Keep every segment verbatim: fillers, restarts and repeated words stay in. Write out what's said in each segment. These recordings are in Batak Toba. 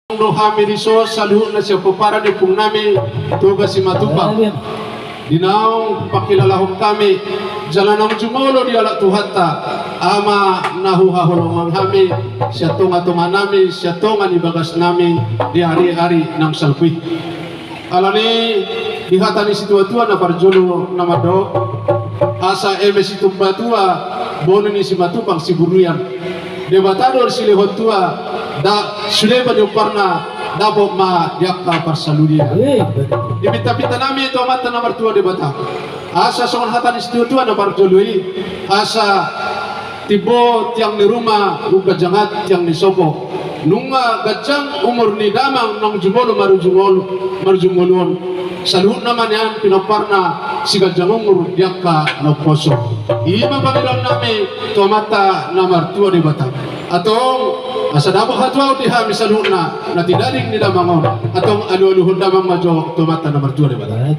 do hami dison saluhutna sian pomparan ni ompungnami Toga Simatupang. Di naung pangkilalahon hami jala naung jumolo dialap Tuhanta ama na huhaholongan hami sian tongatonganami, sian tonga ni bagasnami di ariari naung salpu i. Alani i, di hata ni situatua na parjolo na mandok, asa eme Situmbatua, boru ni Simatupang Siburian, Debata do silehon tua, da sude paniomparna, dapot ma di angka parsaulian. Dipintapintanami tu Amanta na martua Debata, asa songon hata ni situatua na parjolo i, asa timbo tiang ni ruma, umganjang tiang ni sopo. Nunga ganjang umur ni damang naung jumolo marujung ol-, marujung ngolu on, saluhutna ma nian pinomparna siganjang umur di angka na umposo. I ma pangidoannami tu Amanta na martua Debata. Antong, asa dapot hatuaon di hami saluhutna na tinading ni damang on. Antong alualuhon damang ma jo tu Amanta na martua Debata.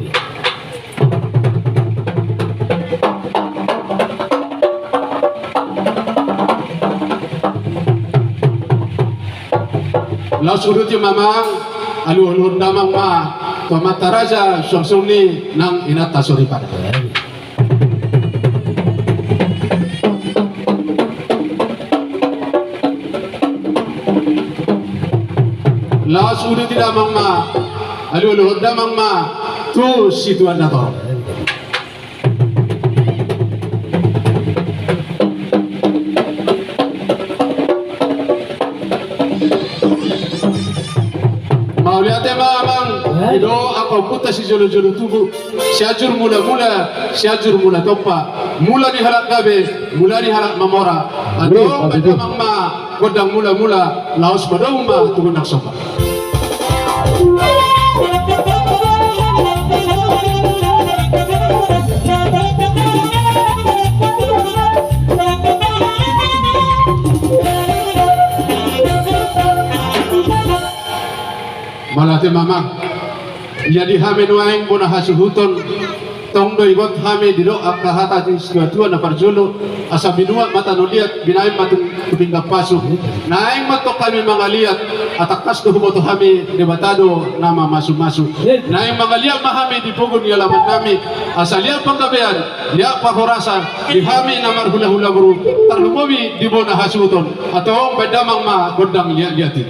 Laos uduti ma amang, alualuhon damang ma tu amanta raja suang songon i nang inanta soripada. Laos uduti damang ma, alualuhon damang ma tu situan na torop. Mauliate ma amang, i do angka ompunta sijolojolo tubu, Sianjur Mulamula, Sianjur Mulatompa, mula ni halak gabe, mula ni halak mamora. Antong baen damang ma gondang mulamula, laos madomu ma tu gondang somba. Mauliate ma amang. Ia di hami nuaeng bona hasuhuton, tong do ingot hami didok angka hata ni situatua na parjolo, asa binuat ma tano liat, binaen ma tu, tu pinggan pasu. Naeng ma tong hami mangaliat, atangkas do huboto hami Debata do na mamasumasu. Naeng mangaliat ma hami di pogu ni alamannami, asa liat panggabean, liat parhorasan, di hami na marhulahula boru, tarlumobi di bona hasuhuton. Antong baen damang ma gondang liatliat i.